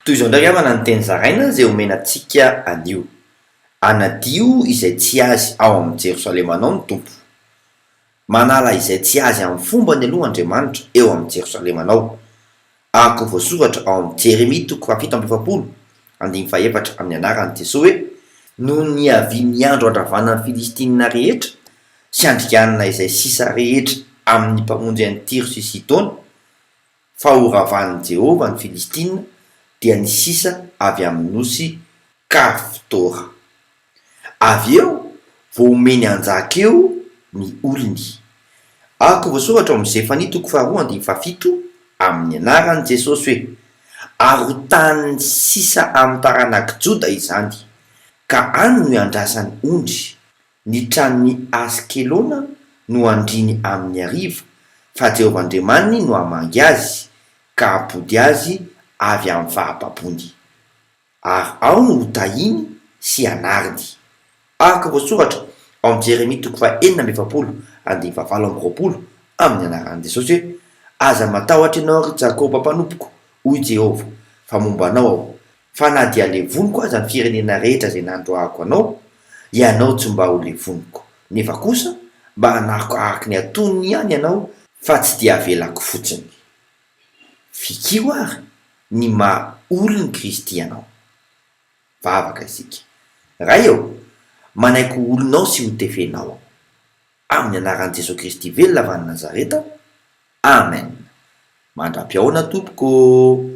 Toy izao indray havana ny teny zaraina izay omena antsika anio, Hanadio izay tsy azy ao amin'i Jerosalemanao ny Tompo. Manala izay tsy azy amin'ny fombany aloha Andriamanitra eo amin'i Jerosalemanao. Araka ny voasoratra ao amin'ny Jeremia toko fahafito amby efapolo andininy fahefatra amin'ny anaran'i Jesoa hoe, Noho ny niavian'ny andro handravana ny Filistina rehetra sy handringanana izay sisa rehetra amin'ny mpamonjy an'i Tyro sy Sidona, fa horavan'i Jehovah ny Filistina, dia ny sisa avy amin'ny nosy Kaftora. Avy eo vao homeny hanjaka eo ny olony. Araka ny voasoratra ao amin'ny Zefania toko faharoa andininy fahafito, amin'ny anaran'i Jesosy hoe, Ary ho tanin'ny sisa amin'ny taranak'i Joda izany, ka any no hiandrasany ondry, Ny tranon'i Askelona no handriny amin'ny hariva, fa Jehovah Andriamaniny no hamangy azy, ka hampody azy avy amin'ny fahababoany. Ary ao no hotahiny sy hanariny. Araka voasoratra ao amin'ny Jeremia toko fahenina amby efapolo andininy fahavalo amby roapolo, amin'ny anaran'i Jesosy hoe, Aza matahotra ianao, ry Jakoba mpanompoko, hoy Jehovah, fa momba anao Aho, Fa na dia levoniko aza ny firenena rehetra izay nandroahako anao, ianao tsy mba ho levoniko. Nefa kosa, mba hanariko araka ny antonony ihany ianao, fa tsy dia avelako fotsiny. Fikiro àry ny maha olon'i Kristy anao. Vavaka isika. Ray ô, manaiky ho olonao sy ho tefenao aho. Amin'ny anaran'i Jesoa Kristy velona avy any Nazareta, Amen. Mandra-pihaona tompoko ô!